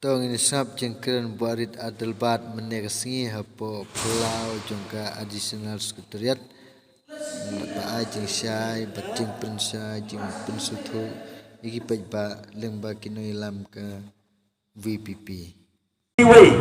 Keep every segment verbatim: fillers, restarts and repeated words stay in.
To ngin ïa sngap jingkren Bah Rit Adelbert mynne ka sngi hapoh phyllaw jong ka Additional Secretariat. Ngi la ai jingshai bad jingpynshai, jingpynsngewthuh ïa ki paidbah lyngba ki nongïalam ka V P P. Anyway,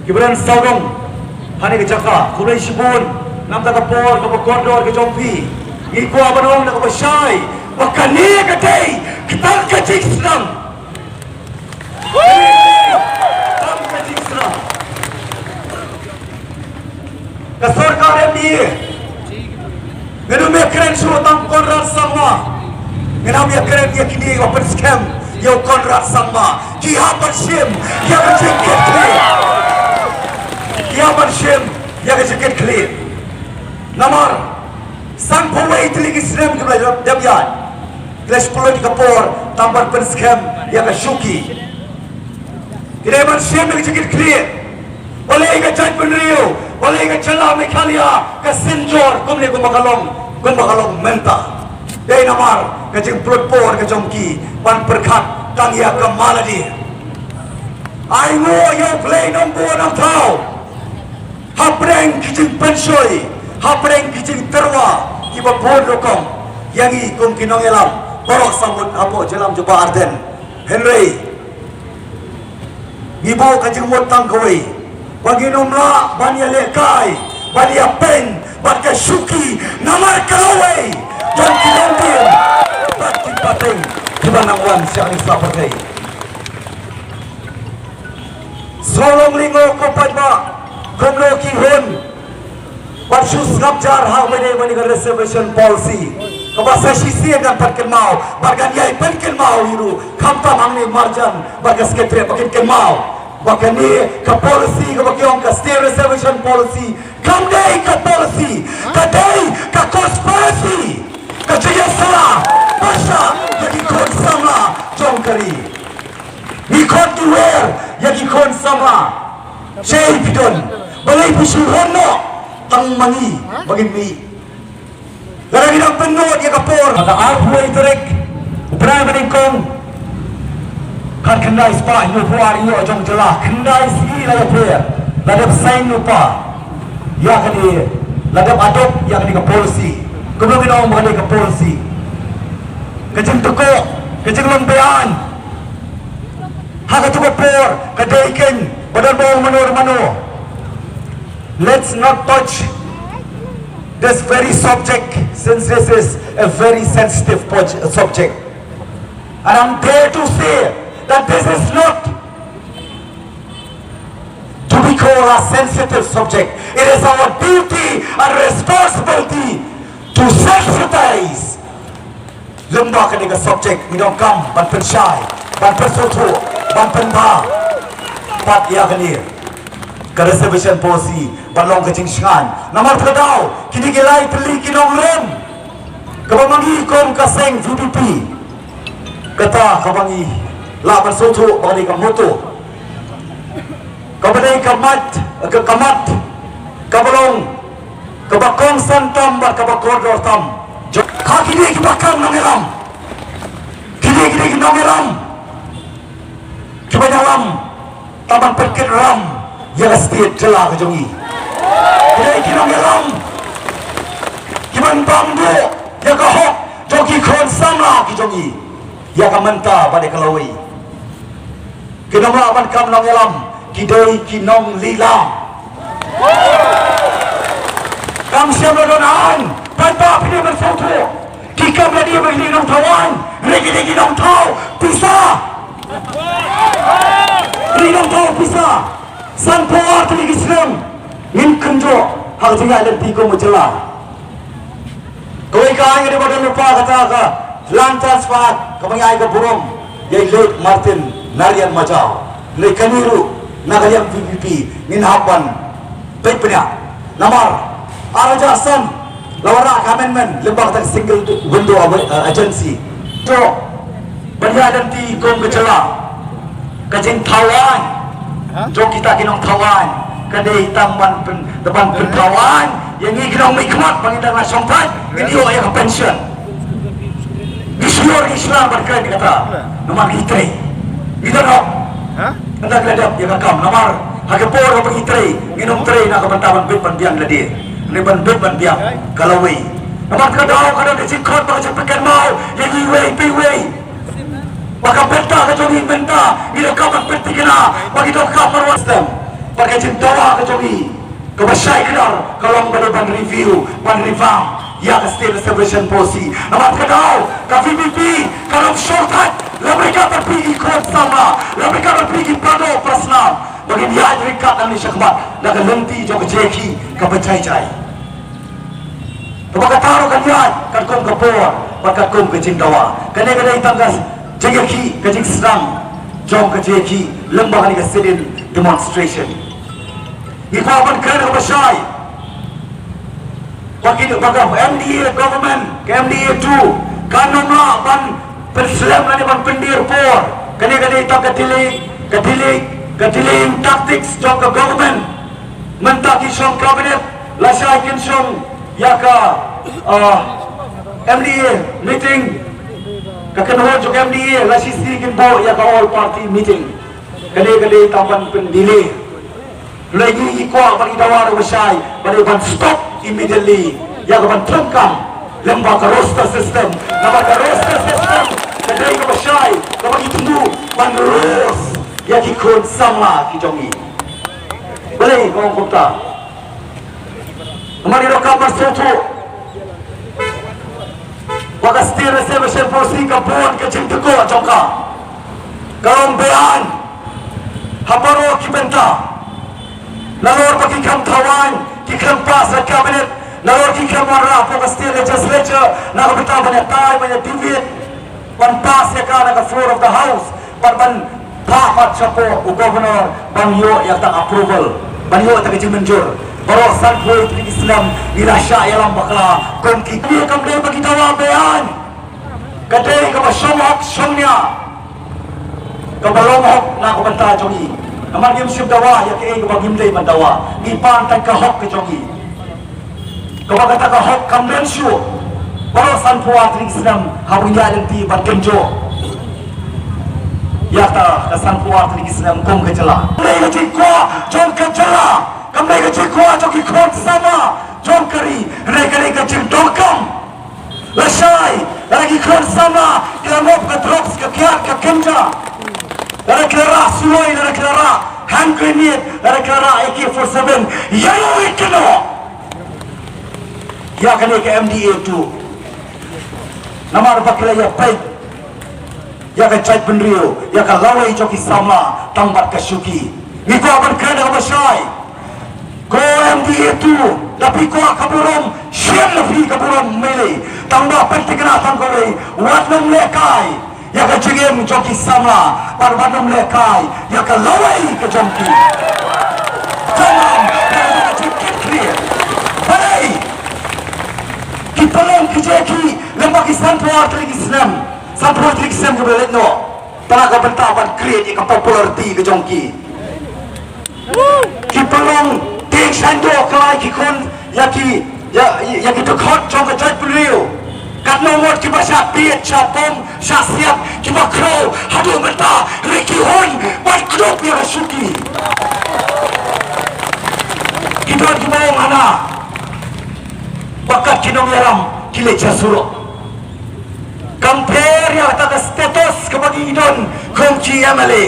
ki briew sawdong ha kane ka jaka, khublei shibun namar ka por kaba kordor ka jong phi. Ngi kwah ban ong da kaba shai ba kane ka dei ka tang ka jingsdang. Tang ka jingsdang. Ka sorkar M D A. Ngin ym ïa kren shuh tang Conrad Sangma. Ngin ym ïa kren ïa kine kiba pynskhem ïa u Conrad Sangma. Ki hap ban shim ïa ka jingkitkhlieh. Ki hap ban shim ïa ka jingkitkhlieh. Namar sanphew wei tylli ki snem kiba la dep ïaid, ki la shu pynlut ïa ka por tang ban pynskhem ïa ka shuki. Ki dei ban shim ïa ka jingkitkhlieh. Balei ka jaitbynriew, balei ka jylla Meghalaya ka synjor kumne kumba ka long, kumba ka long mynta? Dei namar ka jingpynlut por ka jong ki ban pyrkhat tang ïa ka mala de. Ai nguh ïa U Blei Nongbuh Nongthaw hapdeng ki jingpynshoi, hapdeng ki jingtyrwa kiba bun rukom ïa ngi kum ki nongïalam baroh sawdong hapoh jylla jong ka Bah Ardent. Hynrei ngi buh ka jingmut tang kawei, ba ngin ym lah ban ïalehkai, ban ïapeiñ bad ka shuki namar ka lawei jong ki longdien bad ki pateng kiba nang wan sha kane ka pyrthei. Shu long lyngngoh ko paidbah kumno ki hun ban shu sngap jar ha kaba ïadei bad ka reservation policy kaba sa shisien ngan pynkynmaw bad ngan ïai pynkynmaw hi ruh, khamtam hangne marjan bad ka Secretariat ba kin kynmaw ba kane ka policy kaba ki ong ka State Reservation Policy kam dei ka policy, ka dei ka conspiracy, ka jingïasaid pyrshah ïa ki khun samla jong ka ri. Ngi khot ngi wer ïa ki khun samla. Shei phi don, balei phi shu hun noh tang ma ngi ba ngin mih? Lada ngi dang pynnud ïa ka por. Ha ka arphew wei tarik u bnai ba nyngkong, khatkhyndai spah hynñiewphew ar ïoh jong jylla, khyndai sngi la ïapher, la dep sign lypa ïa kane, la dep adopt ïa kane ka policy. Kumno ngin ong ba kane ka policy? Ka jingtyrkhong, ka jinglong beaiñ ha katu ka por ka dei keiñ ba don ba ong mano mano. Let's not touch this very subject, since this is a very sensitive poj- subject. And I'm there to say that this is not to be called a sensitive subject. It is our duty and responsibility to sensitize lyngba kane ka subject. Ngi donkam ban pynshai, ban pynsngewthuh, ban pynbha pat ïa kane ka reservation policy ban long ka jingshngaiñ. Namar kata ka daw kine ki lai tylli ki nongrim kaba ma ngi kum ka seng V P P, kata kaba ngi lah ban sngewthuh ba kane ka motto kaba dei ka mat, ka, ka mat kaba long kaba kongsan tam bad kaba kordor tam. Jo-, ha kine kiba kang nongïalam, kine, kine ki nongïalam kiba ïalam tang ban pynkit ram ïa ka state jylla ka jong ngi. Ki dei ki nongïalam kiban bam duh ïa ka hok jong ki khun samla ki jong ngi, ïa ka mynta bad ïa ka lawei. Ki nongïalam ban kam nongïalam, ki dei ki nonglila. Kam shym la don aiñ, paidbah, phi dei ban sngewthuh. Ki kam la dei ban ki nongthaw aiñ, hynrei ki dei ki nongthaw pisa. Ki nongthaw pisa. Sanphew ar tylli ki snem ngin kynjoh ha ka jingïaid lynti kum ka jylla. Kawei ka aiñ ka dei ba don lypa, kata ka Land Transfer Act kaba ngi ai ka burom ïa i late Martin Narayan Majaw. Hynrei kane ruh na ka liang V P P ngin hap ban peit bniah. Namar ar hajar san la wanrah ka amendment lyngba kata ka single window, uh, agency. To ban ïaid lynti kum ka jylla, ka jingthaw aiñ jong kita ki nongthaw aiñ ka dei tang ban pyn, ban pynthaw aiñ ïa ngi ki nongmihkhmat ba ngin dang la shongthait, ngin ïoh ïa ka pension. Ngi shlur ngi shlur ban kren ïa kata namar ngi trei, ngi don hok. Ynda ki la dep ïa ka kam, namar ha ka por kaba ngi trei, ngin ym trei na ka bynta ban bit ban biang lade, ne ban bit ban biang ka lawei. Namar ka daw ka don ka jingkhot bad ka jingpynkynmaw ïa ngi iwei pa iwei. Ba ka bynta ka jong ngi mynta ngi donkam ban pynthikna ba ngi donkam ban wan stem. Bad ka jingdawa ka jong ngi kaba shai kdar ka long ba dei ban review, ban revamp ïa ka State Reservation Policy. Namar ka daw ka V P P ka long shortcut, lada ka ban pynbeit ki khun samla, lada ka ban pynbeit ki pado prasnam, ba ngin ïaid ryngkat nangne shakhmat na ka lynti jong ka jingïakhih kaba jai jai. Kaba kata ruh kan ïaid katkum ka por bad katkum ka jingdawa. Kane ka dei tang ka jingïakhih, ka jingsdang jong ka jingïakhih lyngba kane ka sit-in demonstration. Ngi kwah ban kren kaba shai ba ki, ba ka M D A government, ka M D A two kan ym lah ban pynslem lane ban pyndir por. Kane ka dei tang ka delay, ka delay, ka delaying tactics jong ka government. Mynta ki shong cabinet, lashai kin shong ïa ka, ah, M D A meeting, ka kynhun jong M D A, lashisien kin buh ïa ka all party meeting. Ka dei, ka dei tang ban pyndelay. Lei ngi, ngi kwah ban ïa dawa ruh ba shai ba dei ban stop immediately ïa ka ban trei kam lyngba ka roster system. Namar ka roster system ka dei kaba shai kaba ngi tynjuh ban roast ïa ki khun samla ki jong ngi. Balei nga ong kumta? Namar ngi donkam ban sngewthuh ba ka State Reservation Policy ka bun ka jingtyrkhong jong ka. Ka long beaiñ ha baroh ki bynta. Nalor ba ki khlem thaw aiñ, ki khlem pass ha cabinet, nalor ki khlem wanrah hapoh ka state legislature na ka bynta ban ïatai, ban ïa debate, ban pass ïa ka na ka floor of the house, bad ban phah pat shapoh u governor ban ïoh ïa ka approval, ban ïoh ïa ka jingmynjur. Baroh sanphew tylli ki snem ngi la shah ïalam bakla kum ki, kam dei ba ki dawa beaiñ. Ka dei kaba shong hok shong nia, kaba long hok na ka bynta jong ngi. Namar ngim shym dawa ïa kaei kaba ngim dei ban dawa. Ngi pan tang ka hok ka jong ngi. Kaba kata ka hok kam don shuh. Baroh sanphew ar tylli ki snem haba ngi ïaid lynti ban kynjoh ïa kata ka sanphew ar tylli ki snem kum ka jylla. Kam dei ka jingkwah jong ka jylla, kam dei ka jingkwah jong ki khun samla jong ka ri. Hynrei ka dei ka jingdonkam. Lashai lada ki khun samla ki la ngop ka drugs, ka kiad, ka ganja, lada ki la rah suloi, lada ki la rah hand grenade, lada ki la rah A K forty-seven, ïa uei kynnoh? Ïa kane ka M D A two. Namar ba ki la ïa peit ïa ka jaitbynriew, ïa ka lawei jong ki samla tang bad ka shuki. Ngi kwah ban kren da kaba shai. Ko M D A two, lada phi kwah ka burom, shim na phi ka burom, mele. Tang ba pynthikna tang kawei, wat nym lehkai ïa ka jingim jong ki samla, bad wat nym lehkai ïa ka lawei ka jong ki. Tang ba ka jingkit khlieh. Balei ki pynlong ki jingïakhih lyngba ki sanphew ar tylli ki snem? Sanphew tylli ki snem kiba leit noh. Tang na ka bynta ban create ïa ka popularity ka jong ki. Ki pynlong tieng shaiñdoh, kylla ki khun ïa ki, ïa, ïa ki dkhot jong ka jaitbynriew. Katno ngut kiba shah tied, shah bom, shah siat, kiba khrew haduh mynta, hynrei ki hun ban kdup ïa ka shuki. Ki don kiba ong hana ba kat ki nongïalam ki leit sha surok. Kam pher ïa kata ka status kaba ngi don kum ki M L A.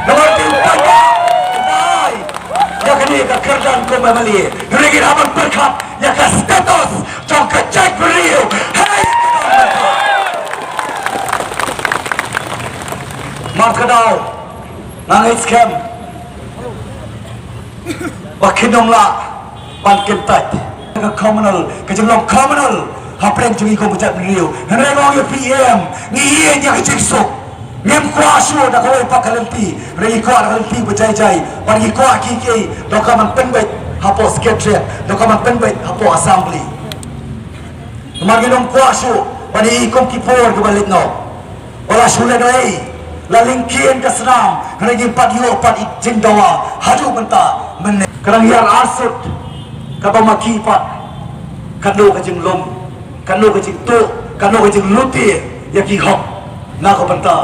Namar kim tang ïa kane ka kyrdan kum M L A. Hynrei ngi hap ban pyrkhat ïa ka status jong ka jaitbynriew. Hei, namar kata nga ngeit skhem ba kin ym lah ban kyntait. Ka communal, ka jinglong communal hapdeng jong ngi kum ka jaitbynriew. Hynrei nga ong ïa phi em, ngi ïeit ïa ka jingsuk. Ngim kwah shuh da kawei pat ka lynti. Hynrei ngi kwah da ka lynti ba jai jai. Bad ngi kwah kiei kiei donkam ban pynbeit hapoh Secretariat, donkam ban pynbeit hapoh Assembly. Namar ngim kwah shuh ban ïohi kum ki por kiba leit noh. Ba la shu leh ei, la lyngkien ka snam, hynrei ngim pat ïoh pat i jingdawa haduh mynta mynne. Ka dang ïar arsut kaba ma ki pat, katno ka jinglum, katno ka jingtuh, katno ka jinglute ïa ki hok na ka bynta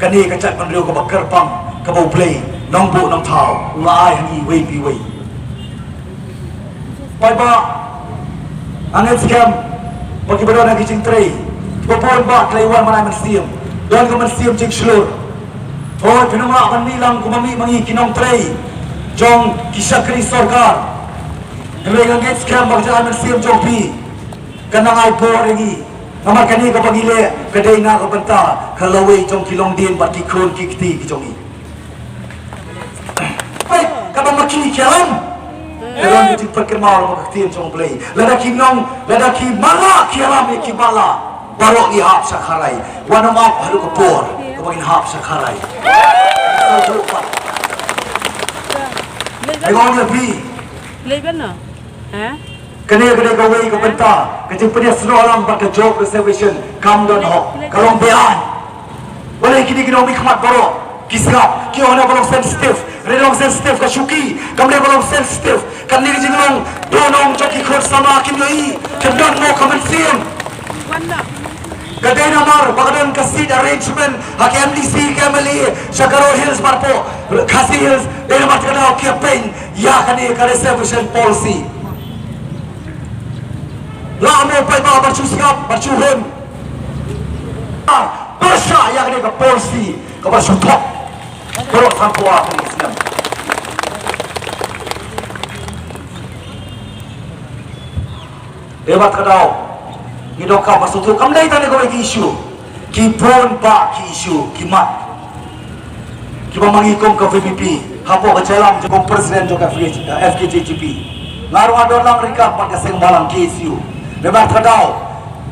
kane ka jaitbynriew kaba kyrpang Kaba U Blei nongbuh nongthaw u la ai ha ngi iwei pa iwei. Paidbah, nga ngeit skhem ba kiba don ha ki jingtrei kiba bun ba ki la wan ban ai mynsiem, don ka mynsiem jingshlur. Hooid, phin ym lah ban mih lang kumba mih ma ngi ki nongtrei jong ki shakri sorkar. Hynrei nga ngeit skhem ba ka jingmynsiem jong phi kan nang ai bor ïa ngi. Namar kane kaba ngi leh ka dei na ka bynta ka lawei jong ki longdien bad ki khun ki kti ki jong ngi. Peit kaba ma ki ki ïalam. Ka long ka jingpynkynmaw ba ka ktien jong U Blei. Lada ki nong, lada ki mala ki ïalam ïa ki mala, baroh ngi hap sha kharai. Wat nym ap haduh ka por kaba ngin hap sha kharai. Sa ju pat. Ai ngong ïa phi. Lei ban na. Ha? Kane ka dei kawei ka bynta ka jingpynïasnoh lang bad ka job reservation kam don hok, ka long beaiñ. Balei kine ki nongmihkhmat baroh ki sngap, ki ong ba long sensitive, re long sensitive ka shuki, kam dei ba long sensitive. Kane ka jinglong dohnud jong ki khun samla kim ïohi, kim don mo ka mynsiem. Ka dei namar ba ka don ka seat arrangement ha ka M D C, ka M L A sha Garo Hills bad hapoh Khasi Hills, dei namar kata ki ïa pyn ïa kane ka reservation policy. La mo paidbah ban shu sngap, ban shu hun. Ah, pyrshah ïa kane ka policy kaba shu thok. Baroh sanphew ar tylli ki snem. Dei bad ka daw ngi donkam ban sngewthuh, kam dei tang ïa kawei ki issue. Ki bun bah ki issue, ki mat kiba ma ngi kum ka V P P hapoh ka jingïalam jong u president jong ka F K J G P. Nga ruh nga don lang ryngkat bad ka seng bhalang K S U. Dei bad ka daw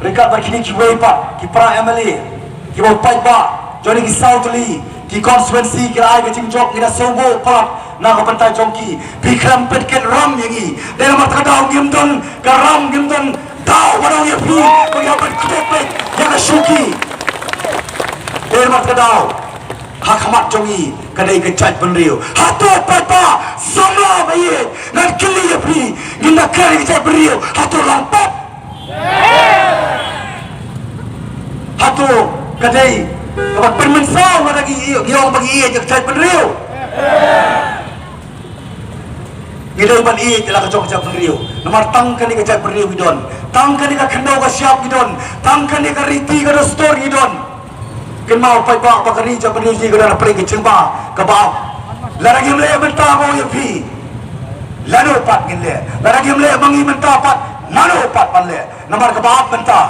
ryngkat bad kine kiwei pat ki para M L A kiba u paidbah jong kine ki saw tylli ki constituency ki la ai ka jingjop, ngi da sngewbha palat na ka bynta jong ki. Phi khlem pynkit ram ïa ngi. Dei namar ka daw ngim don ka ram, ngim don daw ban ong ïa phi ba ngi hap ban khleh peit ïa ka shuki. Dei namar ka daw ha khmat jong ngi ka dei ka jaitbynriew. Hato paidbah samla ba ïeit, ngan kylli ïa phi, ngin da kren ïa ka jaitbynriew, hato lang pat? Hato ka dei kaba pynmynsaw lada ngi ïoh, ngi ong ba ngi ïeit ïa ka jaitbynriew? Ngi dei ban ïeit ïa la ka jong ka jaitbynriew. Namar tang kane ka jaitbynriew ngi don, tang kane ka khyndew ka shyiap ngi don, tang kane ka riti ka dustur ngi don. Kynmaw paidbah ba ka ri jaitbynriew jong ngi ka don hapdeng ka jingma kaba ap. Lada ngim leh mynta, nga ong ïa phi, lano pat ngin leh? Lada ngim leh ma ngi mynta pat, lano pat ban leh? Namar kaba ap mynta,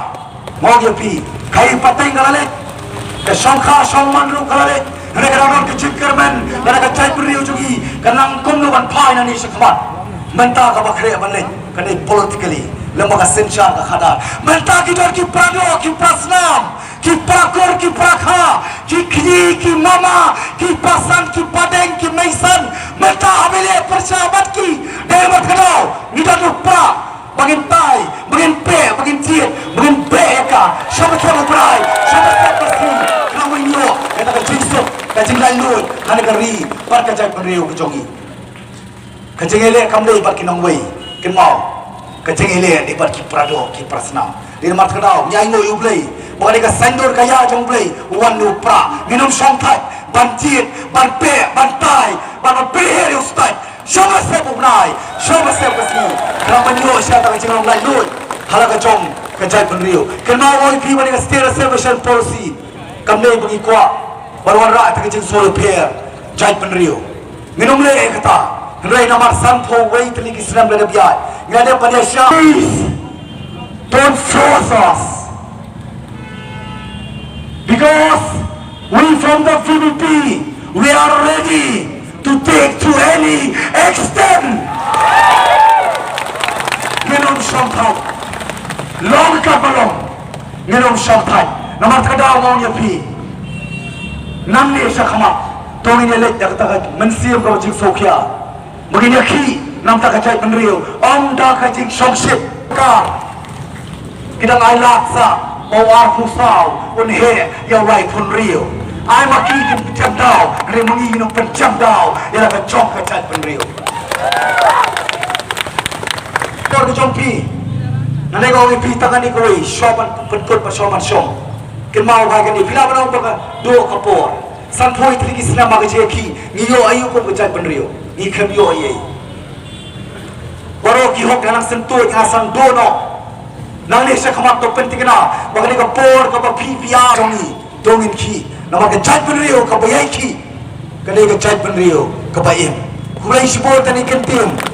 nga ong ïa phi, ka ïing pateng ka la leit, ka shongkha shongman ruh ka la leit. Hynrei ka dang don ka jingkyrmen lada ka jaitbynriew jong ngi ka nang kumno ban phai nangne shakhmat. Mynta kaba khreh ban leit ka dei politically, lem bad ka synshar ka khadar. Mynta ki don ki para doh ki para snam, ki para kur ki para kha, ki kñi ki mama, ki pasan ki padeng ki meisan. Mynta haba ngi leh pyrshah bad ki, dei bad ka daw ngi don u prah ba ngin tai, ba ngin peh, ba ngin jied, ba ngin beh ïa ka. Sha ba thok u Blai, sha ba thok ka sngi, khnang ba ngin ïoh ïa ka jingsuk, ka jinglaitluid ha kane ka ri bad ka jaitbynriew ka jong ngi. Ka jingïaleh kam dei bad ki nongwei, kynmaw. Ka jingïaleh dei bad ki para doh ki para snam. Dei namar kata ka daw ngi ainguh ïa U Blei ba ka dei ka saiñdur ka ïa jong U Blei u wan na u prah. Ngin ym shongthait ban jied, ban peh, ban tai, ban pynhiar ïa u stait. Sha ba sep u bnai, sha ba sep ka sngi, khnang ban ïoh sha ka jinglong laitluid ha la ka jong ka jaitbynriew. Kynmaw ïa phi ba dei ka State Reservation Policy. Kam dei ba ngi kwah ban wanrah ïa ka jingsngewpher jaitbynriew. Ngin ym leh ïa kata. Hynrei namar sanphew wei tylli ki snem la dep ïaid, ngi la dep ban ïashah. Please don't force us. Because we from the V P P, we are ready to take to any extent. Ngin ym shongthait. Long kaba long. Ngin ym shongthait. Namar kata ka daw nga ong ïa phi, nangne shakhmat to ngin ïaleit da kata ka mynsiem kaba jingsngewkhia. Ba ngin ïakhih na ka bynta ka jaitbynriew, ym da ka jingshongshit. Ka, ki dang ailad sa ba u arphew saw un heh ïa u laiphew hynriew. Ai ma ki kin pynjam daw, hynrei ma ngi ngin ym pynjam daw ïa la ka jong ka jaitbynriew. Por ka jong phi, nga leh ka ong ïa phi tang kane kawei, shuwa ban pynkut bad shuwa ban shong. Kynmaw ba kane phi lah ban ong ba ka duh ka por. Sanphew tylli ki snem ba ka jia ki, ngi ïoh aïu kum ka jaitbynriew? Ngi khlem ïoh ei ei. Baroh ki hok nang sngewthuh, nang sngewthuh noh. Nangne sha khmat to pynthikna ba kane ka por kaba phi pia jong ngi, to ngin khih. Namar ka jaitbynriew kaba ïai khih ka dei ka jaitbynriew kaba im. Khublei shibun, tang ïa ka ktien.